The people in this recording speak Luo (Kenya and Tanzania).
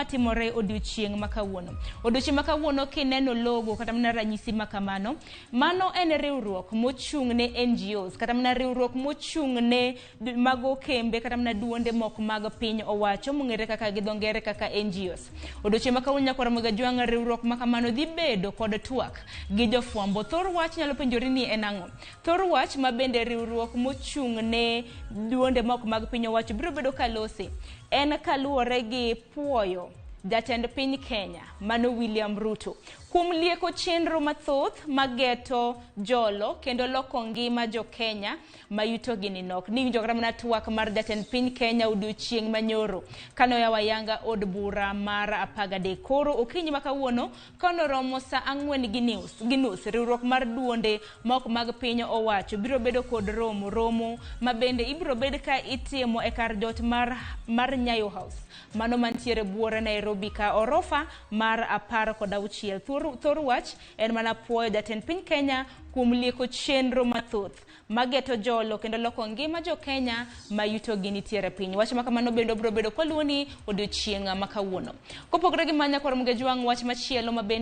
matimore odiochieng' ma kawuono? Odiochieng' ma kawuono kineno logo kata mana ranyisi ma kamano, mano en riwruok mochung' ne NGOs kata mana riwruok mochung' ne mago kembe kata mana duonde moko mag piny owacho mong'ere kaka gi dho ngere kaka NGOs. Odiochieng' ma kawuono nyakwar Ramogi Ajwang' riwruok ma kamano dhi bedo kod twak gi jofwambo. Thor wach nyalo penjori ni en ang'o? Thor wach ma bende riwruok mochung' ne duonde moko mag piny owacho biro bedo ka lose en kaluwore gi puoyo jatend piny Kenya mano William Ruto kuom lieko chenro mathoth mageto jolo kendo loko ngima jo Kenya ma yutogi ni nok. Niwinjo kata mana twak mar jatend piny Kenya odiochieng' manyoro kane oyawo ayanga od bura mar 13. Koro okinyi ma kawuono Kanoromo saa ang'wen gi nus, riwruok mar duonde maok mag piny owacho biro bedo kod romo, romo ma bende ibiro bed ka itimo e kar jot mar Nyayo House, mano mantiere buore Nairobi ka orofa mar 16. Thor wach en mana puoyo jatend piny Kenya kuom lieko chenro mathoth mageto jolo kendo loko ngima jo Kenya ma yutogi nitiere piny. Wach ma kamano bende obiro bedo kwaluwoni odiochieng' ma kawuono. Kopogore gi manya kwar Mugejwang' wach machielo ma bende